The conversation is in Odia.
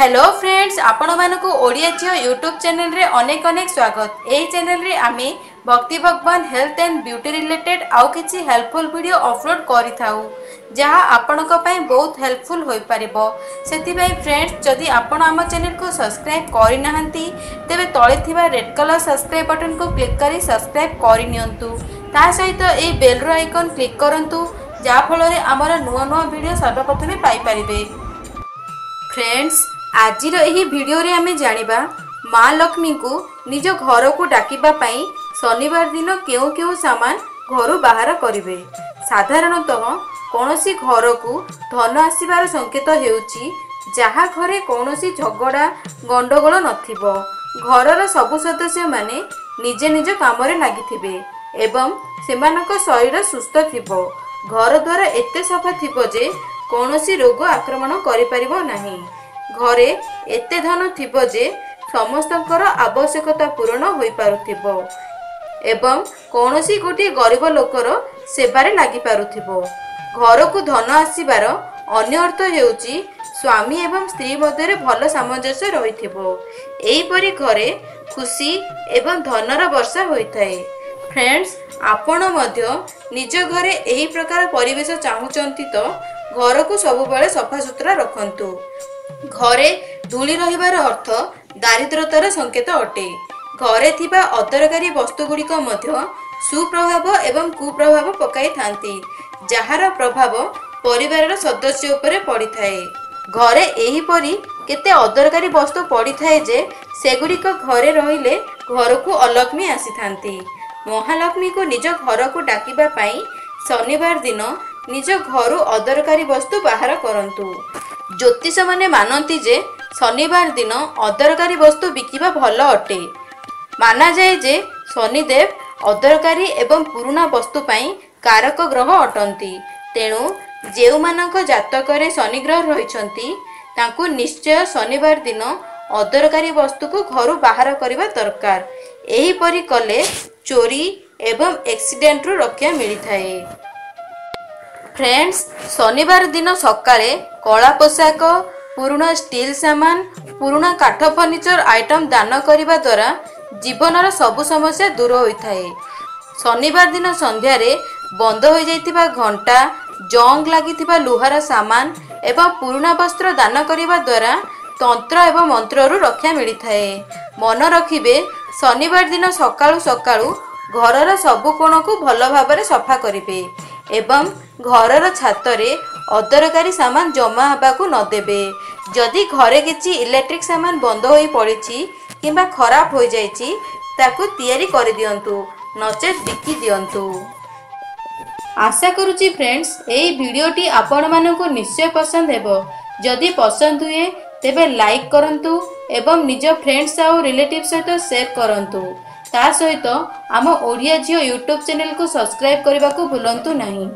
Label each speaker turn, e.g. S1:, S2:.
S1: ହ୍ୟାଲୋ ଫ୍ରେଣ୍ଡସ୍, ଆପଣମାନଙ୍କୁ ଓଡ଼ିଆ ଝିଅ ୟୁଟ୍ୟୁବ୍ ଚ୍ୟାନେଲରେ ଅନେକ ଅନେକ ସ୍ୱାଗତ। ଏହି ଚ୍ୟାନେଲରେ ଆମେ ଭକ୍ତି, ଭଗବାନ, ହେଲ୍ଥ ଆଣ୍ଡ ବ୍ୟୁଟି ରିଲେଟେଡ୍ ଆଉ କିଛି ହେଲ୍ପଫୁଲ୍ ଭିଡ଼ିଓ ଅପଲୋଡ଼ କରିଥାଉ, ଯାହା ଆପଣଙ୍କ ପାଇଁ ବହୁତ ହେଲ୍ପଫୁଲ୍ ହୋଇପାରିବ। ସେଥିପାଇଁ ଫ୍ରେଣ୍ଡସ୍, ଯଦି ଆପଣ ଆମ ଚ୍ୟାନେଲକୁ ସବସ୍କ୍ରାଇବ୍ କରିନାହାନ୍ତି, ତେବେ ତଳେ ଥିବା ରେଡ୍ କଲର୍ ସବସ୍କ୍ରାଇବ୍ ବଟନକୁ କ୍ଲିକ୍ କରି ସବସ୍କ୍ରାଇବ୍ କରିନିଅନ୍ତୁ। ତା ସହିତ ଏହି ବେଲ୍ର ଆଇକନ୍ କ୍ଲିକ୍ କରନ୍ତୁ, ଯାହାଫଳରେ ଆମର ନୂଆ ନୂଆ ଭିଡ଼ିଓ ସର୍ବପ୍ରଥମେ ପାଇପାରିବେ। ଫ୍ରେଣ୍ଡସ୍, ଆଜିର ଏହି ଭିଡ଼ିଓରେ ଆମେ ଜାଣିବା ମା ଲକ୍ଷ୍ମୀଙ୍କୁ ନିଜ ଘରକୁ ଡାକିବା ପାଇଁ ଶନିବାର ଦିନ କେଉଁ କେଉଁ ସାମାନ ଘରୁ ବାହାର କରିବେ। ସାଧାରଣତଃ କୌଣସି ଘରକୁ ଧନ ଆସିବାର ସଂକେତ ହେଉଛି ଯାହା ଘରେ କୌଣସି ଝଗଡ଼ା ଗଣ୍ଡଗୋଳ ନଥିବ, ଘରର ସବୁ ସଦସ୍ୟମାନେ ନିଜ ନିଜ କାମରେ ଲାଗିଥିବେ ଏବଂ ସେମାନଙ୍କ ଶରୀର ସୁସ୍ଥ ଥିବ, ଘର ଦ୍ୱାର ଏତେ ସଫା ଥିବ ଯେ କୌଣସି ରୋଗ ଆକ୍ରମଣ କରିପାରିବ ନାହିଁ, ଘରେ ଏତେ ଧନ ଥିବ ଯେ ସମସ୍ତଙ୍କର ଆବଶ୍ୟକତା ପୂରଣ ହୋଇପାରୁଥିବ ଏବଂ କୌଣସି ଗୋଟିଏ ଗରିବ ଲୋକର ସେବାରେ ଲାଗିପାରୁଥିବ। ଘରକୁ ଧନ ଆସିବାର ଅନ୍ୟ ଅର୍ଥ ହେଉଛି ସ୍ୱାମୀ ଏବଂ ସ୍ତ୍ରୀ ମଧ୍ୟରେ ଭଲ ସାମଞ୍ଜସ୍ୟ ରହିଥିବ। ଏହିପରି ଘରେ ଖୁସି ଏବଂ ଧନର ବର୍ଷା ହୋଇଥାଏ। ଫ୍ରେଣ୍ଡସ୍, ଆପଣ ମଧ୍ୟ ନିଜ ଘରେ ଏହି ପ୍ରକାର ପରିବେଶ ଚାହୁଁଛନ୍ତି ତ ଘରକୁ ସବୁବେଳେ ସଫାସୁତୁରା ରଖନ୍ତୁ। ଘରେ ଧୂଳି ରହିବାର ଅର୍ଥ ଦାରିଦ୍ରତାର ସଂକେତ ଅଟେ। ଘରେ ଥିବା ଅଦରକାରୀ ବସ୍ତୁଗୁଡ଼ିକ ମଧ୍ୟ ସୁପ୍ରଭାବ ଏବଂ କୁପ୍ରଭାବ ପକାଇଥାନ୍ତି, ଯାହାର ପ୍ରଭାବ ପରିବାରର ସଦସ୍ୟ ଉପରେ ପଡ଼ିଥାଏ। ଘରେ ଏହିପରି କେତେ ଅଦରକାରୀ ବସ୍ତୁ ପଡ଼ିଥାଏ ଯେ ସେଗୁଡ଼ିକ ଘରେ ରହିଲେ ଘରକୁ ଅଲକ୍ଷ୍ମୀ ଆସିଥାନ୍ତି। ମହାଲକ୍ଷ୍ମୀଙ୍କୁ ନିଜ ଘରକୁ ଡାକିବା ପାଇଁ ଶନିବାର ଦିନ ନିଜ ଘରୁ ଅଦରକାରୀ ବସ୍ତୁ ବାହାର କରନ୍ତୁ। ଜ୍ୟୋତିଷମାନେ ମାନନ୍ତି ଯେ ଶନିବାର ଦିନ ଅଦରକାରୀ ବସ୍ତୁ ବିକିବା ଭଲ ଅଟେ। ମାନାଯାଏ ଯେ ଶନିଦେବ ଅଦରକାରୀ ଏବଂ ପୁରୁଣା ବସ୍ତୁ ପାଇଁ କାରକ ଗ୍ରହ ଅଟନ୍ତି। ତେଣୁ ଯେଉଁମାନଙ୍କ ଜାତକରେ ଶନିଗ୍ରହ ରହିଛନ୍ତି, ତାଙ୍କୁ ନିଶ୍ଚୟ ଶନିବାର ଦିନ ଅଦରକାରୀ ବସ୍ତୁକୁ ଘରୁ ବାହାର କରିବା ଦରକାର। ଏହିପରି କଲେ ଚୋରି ଏବଂ ଆକ୍ସିଡେଣ୍ଟରୁ ରକ୍ଷା ମିଳିଥାଏ। ଫ୍ରେଣ୍ଡସ୍, ଶନିବାର ଦିନ ସକାଳେ କଳା ପୋଷାକ, ପୁରୁଣା ଷ୍ଟିଲ୍ ସାମାନ, ପୁରୁଣା କାଠ ଫର୍ଣ୍ଣିଚର ଆଇଟମ୍ ଦାନ କରିବା ଦ୍ୱାରା ଜୀବନର ସବୁ ସମସ୍ୟା ଦୂର ହୋଇଥାଏ। ଶନିବାର ଦିନ ସନ୍ଧ୍ୟାରେ ବନ୍ଦ ହୋଇଯାଇଥିବା ଘଣ୍ଟା, ଜଙ୍ଗ ଲାଗିଥିବା ଲୁହାର ସାମାନ ଏବଂ ପୁରୁଣା ବସ୍ତ୍ର ଦାନ କରିବା ଦ୍ୱାରା ତନ୍ତ୍ର ଏବଂ ମନ୍ତ୍ରରୁ ରକ୍ଷା ମିଳିଥାଏ। ମନେ ରଖିବେ, ଶନିବାର ଦିନ ସକାଳୁ ସକାଳୁ ଘରର ସବୁ କୋଣକୁ ଭଲ ଭାବରେ ସଫା କରିବେ ଏବଂ ଘରର ଛାତରେ ଅଦରକାରୀ ସାମାନ ଜମା ହେବାକୁ ନଦେବେ। ଯଦି ଘରେ କିଛି ଇଲେକ୍ଟ୍ରିକ୍ ସାମାନ ବନ୍ଦ ହୋଇ ପଡ଼ିଛି କିମ୍ବା ଖରାପ ହୋଇଯାଇଛି, ତାକୁ ତିଆରି କରିଦିଅନ୍ତୁ, ନଚେତ୍ ବିକି ଦିଅନ୍ତୁ। ଆଶା କରୁଛି ଫ୍ରେଣ୍ଡସ୍, ଏହି ଭିଡ଼ିଓଟି ଆପଣମାନଙ୍କୁ ନିଶ୍ଚୟ ପସନ୍ଦ ହେବ। ଯଦି ପସନ୍ଦ ହୁଏ ତେବେ ଲାଇକ୍ କରନ୍ତୁ ଏବଂ ନିଜ ଫ୍ରେଣ୍ଡସ୍ ଆଉ ରିଲେଟିଭ୍ ସହିତ ସେୟାର କରନ୍ତୁ। ତା ସହିତ ଆମ ଓଡ଼ିଆ ଝିଅ ୟୁଟ୍ୟୁବ୍ ଚ୍ୟାନେଲକୁ ସବସ୍କ୍ରାଇବ୍ କରିବାକୁ ଭୁଲନ୍ତୁ ନାହିଁ।